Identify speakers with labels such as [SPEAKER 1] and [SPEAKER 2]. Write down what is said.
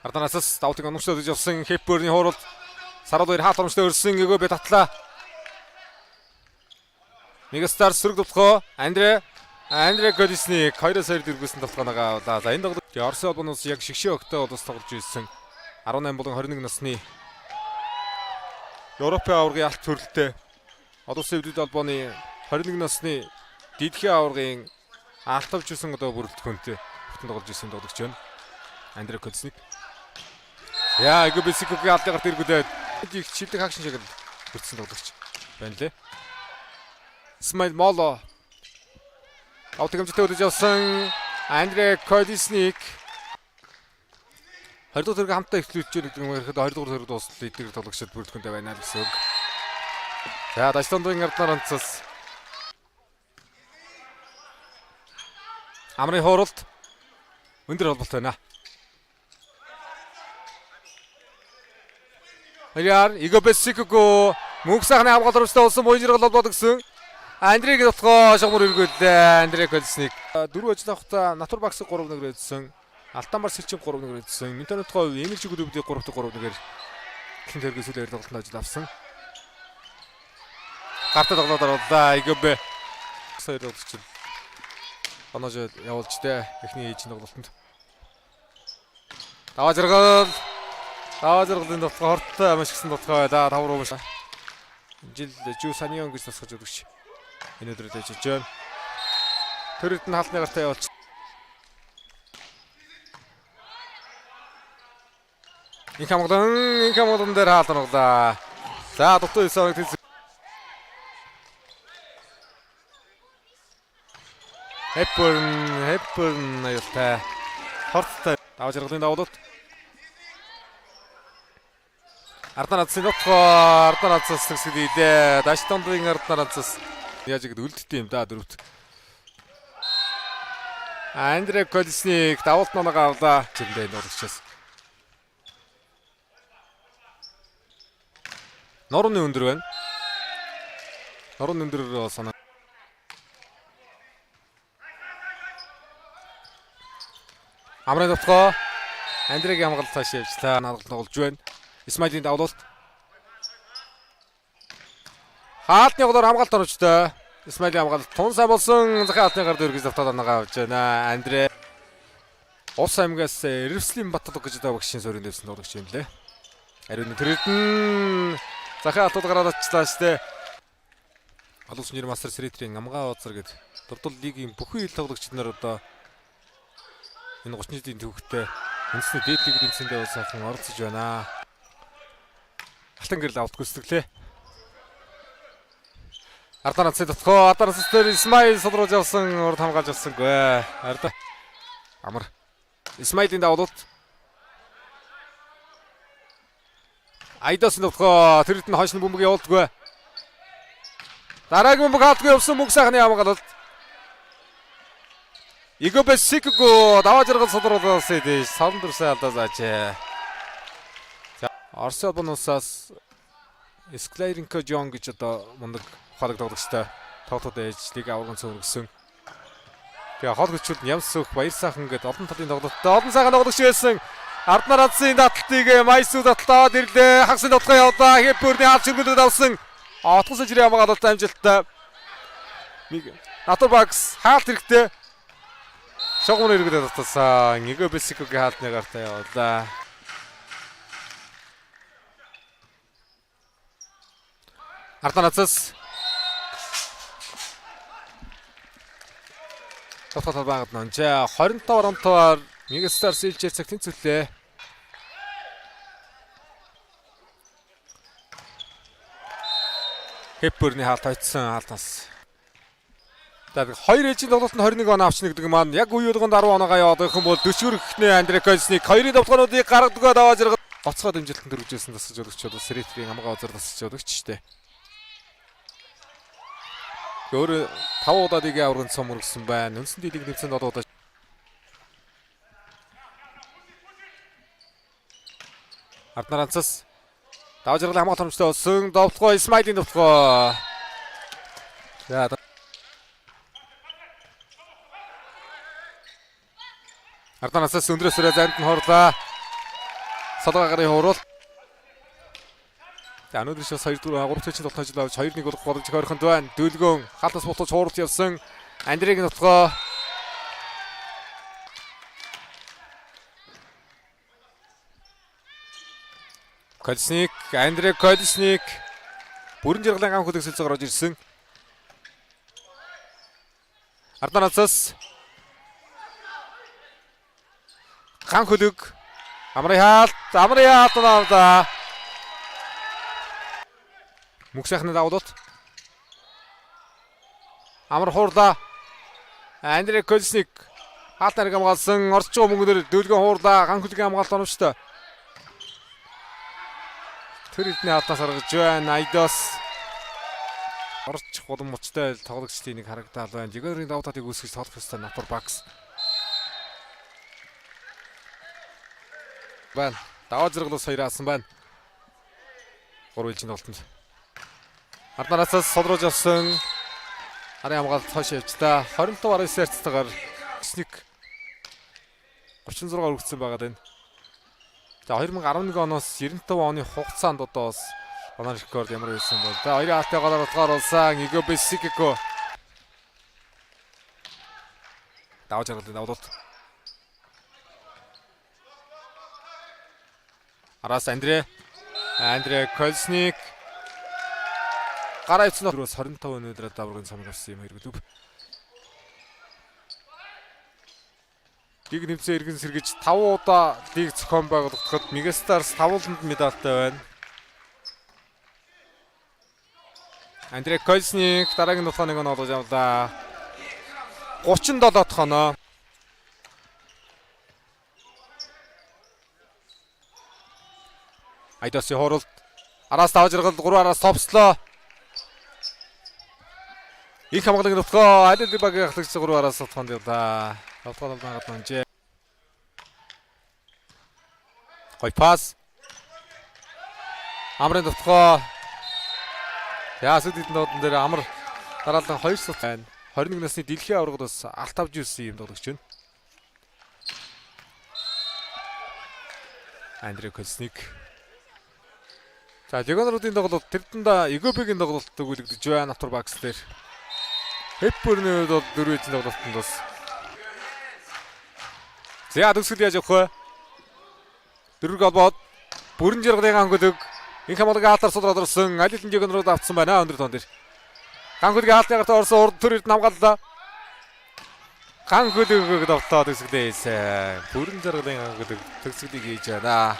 [SPEAKER 1] Арданасас давтыг онгочлоод гэж явсан Хепбөрний хууралд Сарууд хоёр хаалт оромжтой өрсөн Эгөбэ татлаа. Мегастар сөрөг довтлогоо Андре Колесник 2-2 дэргүүлсэн довтлогооноо авлаа. За энэ тоглолт Оросын холбооноос яг шигшээ өгтөө улс тоглож ирсэн 18 болон 21 насны Европын аваргын алт төрөлтэй олон улсын өвдөд холбооны 21 насны дэлхийн аваргын алт авч ирсэн одоо бүрэлдэхүүнтэй бүтэн тоглож ирсэн тоглогч байна. Андре Колесник. Яа, Эгөбэ Сикугийн алдын гарт эргүүлээд их шилдэг хаагшин шиг бүрдсэн тоглогч байна лээ. Смайл Моло. Автог хэмжээтэй үлдэж явсан Андре Колесник 20 дугаар зэрэг хамтдаа эхлүүлж байгаа гэдэг юм ярихэд 20 дугаар зэрэг дуусал эдгээр тоглогчид бүрэлдэхүүнтэй байна л гэсэн үг. За Дашдондын Арднаар онцос Амрын хууралд өндөр холболт байна. Хоёраар Игобе Сикуго мөнх сайхны хамгаалал оромжтой болсон буян жаргал холбоод өгсөн. Андрийг дотгоо шугамар өргүүллээ. Андрей Колесник. Дөрөв ажил авахта Натур Бакс 3-1-ээр эзсэн. Алтанбар Сэлчин 3-1-ээр эзсэн. Ментонотгоо Эмилж Гүдүбдийг 3-3-1-ээр дэлхийн төргийн сүүлийн хоёр тоглолтод ажил авсан. Гартаа тоглоод оруулаа. Игобе хоёр тоглогч оноож явуулж тэ эхний ээжийн тоглолтод. Даваа жаргал. Даваа жаргалын тоглолт хортой маш гисэн тоглолт байлаа. 5 руу. Жил Жүү Санион гэж тасгаж өгч. Энэ өдрөд ажиллаж байна. Төрөд нь хаалтны гартаа явуулж. Инх хамгалан дээр хаалт оруулаа. За дутуу 9 оног тэз. Хепбөрн аюултай. Хорттой. Даваа жаргалын давуулалт. Ардан Адсын дотгоо Ардан Адсаас төгсгөл ийлээ. Даштондын Ардан Адсаас яаж игэд үлддээ юм да дөрөвт. Андре Колесник давуулт нагаа авлаа. Чирэндээ энэ урагчаас. Норны өндөр байна. Норны өндөр санаа. Амрын дотгоо Андрегийн хамгаалалт цааш явжлаа. Наадгалт тоглож байна. Исмаилийн давлалт. Хаалтны голоор хамгаалалт оровчтой. Исмаилийн хамгаалалт тун сайн болсон. Захын хаалтны гар дөргөж давтаад анагаа авч байна. Андре Ус аймгаас Эрвслийн Батлог гэж одоо багшийн суурин дэвсэн тоглогч юм лээ. Ариун тэрдэн захын хаалтууд гараад очлаа штэ. Олон улсын нэр мастер Срэтрийн амгаа озар гэд дурдвал лигийн бүхэн хил тоглогчид нар одоо энэ 30 жилийн түүхтэй үндэсний дээд лиг тэмцээндээ бол сайхан оролцож байна. Алтан гэрэл авалт гүйцэтгэлээ. Ардан Ацын дотгоо Ардан Ацс дээр Исмаил содруулж явсан урд хамгаалж авсангүй. Арда Амар Исмаилийн давуулалт. Айдосын дотгоо тэрд нь хойш нь бөмбөг явуулдаггүй. Дараагийн бөмбөг хаалтгүй явсан мөнгө сайхны хамгаалалт. Игобе Сикго даваа жаргал содруулаас ийш савн дүрсэн алдаа заажээ. За Оросын холбооны улсаас Склайренко Жон гэж одоо мундаг ухаалаг тоглогчтой тоглолтод ээж лиг аваргын цөм өргөсөн. Тэгээ хол хүчүүд нь ямс өөх баяр сайхан гэд олон талын тоглолттой олон сайхан тоглогч байсан. Арднаар Адсын таталтыг Майсу таталт аваад ирлээ. Хагасын тоглолтоо явуулаа. Хепбөрний хаалт чиргүүлээд авсан. Отгон сажрын хамгаалалт амжилттай. Натур Бакс хаалт хэрэгтэй. Шогмор эргүүлээд татсан. Игобе Сикогийн хаалтны гартаа явуулаа. Ардан Ацас Дотоод байгаад нонжээ. 25 онтоор Мегастар сэлжээр цаг тэнцвэлээ. Хепбөрний хаалт хоцсон хаалтаас. За хоёр ээлжийн тоглолтод 21 оноо авчна гэдэг маань яг үе болгонд 10 оноогоо яваад байх юм бол 40 өргөхнээ Андре Колесник хоёрын довтлогоонуудыг гаргадаг даваа зэрэг гоцгоо дэмжилтэн дөрвжсэн тасаж өгч бол Срэтрийн амгаа озор тасаж өгч штэ. Өөр 5 удаа лигийн аваргын цом өргөсөн байна. Үндсэн лиг нэмсэн 7 удаа. Арднаар Анцас даваа жаргалын хамгаалалт хөрөмжтэй болсон. Довтлогоо Исмаилийн довтлогоо. За Ардан Анцас өндрөөс өрөө занд нь хорлоо. Солгоо гарын хуурал. За өнөөдөр шээс 2 4 3 төчийн тоглолт ажил авч 2-1 болох боломж ойрхонд байна. Дөлгөөн хаалтаас бултаж хууралт явсан. Андрегийн нутгаа. Колесник, Андре Колесник бүрэн жаргалын гам хөлөг сэлцээ гарч ирсэн. Арданацас гам хөлөг Амрын хаалт, амрын хаалт авда. Мөнх сайхны давуулалт. Амар хуурлаа. Андре Колесник хаалт нарыг хамгаалсан. Орцож байгаа мөнгөнөр дөлгөн хуурлаа. Ган хөлгийн хамгаалалт оновчтой. Тэр эдний хаалтаас гаргаж байна. Айдос орчих улам мөчтэй тоглогчдын нэг харагдаал байна. Легионерийн давуу талыг үүсгэж тоглох ёстой Натур Бакс. Байна. Даваа зэрэглээс хоёр аасан байна. 3 ээлжийн тоглолтод. Арданаасаас содруулж авсан. Арын хамгаалалт хойш явжлаа. 25-19 харьцтайгаар Сник 36 өргөцсөн байгаад байна. За 2011 оноос 95 оны хугацаанд одоо бас оноо рекорд ямар байсан бол. За хоёрын хаалттай голоор утгаар болсон. Иго Бесикико. Даваа жаргалын давуулалт. Араас Андре. Андре Колсник. Гараа ивцэн 25 өнөөдөр даврын цамаг авсан юм хоёр клуб. Лиг нэмсэн эргэн сэргэж 5 удаа лиг зохион байгуулагдахад Мегастарс 5 медальтай байна. Андре Колсник дараагийн 7 нэг оноо олгож авлаа. 37 дахь оноо. Айдосын хуралд араас давж жаргал 3 араас товслоо. Их хамгаалан нутгаа аль аль багийн ахлагч 3 араас утгаанд явлаа. Тавдугаар албан гадна унжээ. Гой пас. Амрын нутгаа. Яа сүд хэдэн дуудан дээр амар дараалан 2 сут байна. 21 насны дэлхийн аваргад бас алт авч ирсэн юм тоглогч байна. Андре Колсник. За легионеруудын тоглолт тэр дундаа Эгобигийн тоглолт өгүүлэгдэж байна Натур Бакс дээр. Хепбөрний хувьд бол дөрөв эзэн тоглолтод бас. За төгсгөл яаж явах вэ? Дөрөв голбоод бүрэн жаргалын ангөлөг инх хамгаалгын хаалтаар судраад орсон аль хэдийн легионерууд автсан байна өндөр тоон дээр. Ган хөлгийн хаалтны гарт орсон урд төр эрдэнэ хамгааллаа. Ган хөлөг довтлоо төгсгөлээ хийсэн. Бүрэн жаргалын ангөлөг төгсгөлийг хийж байна.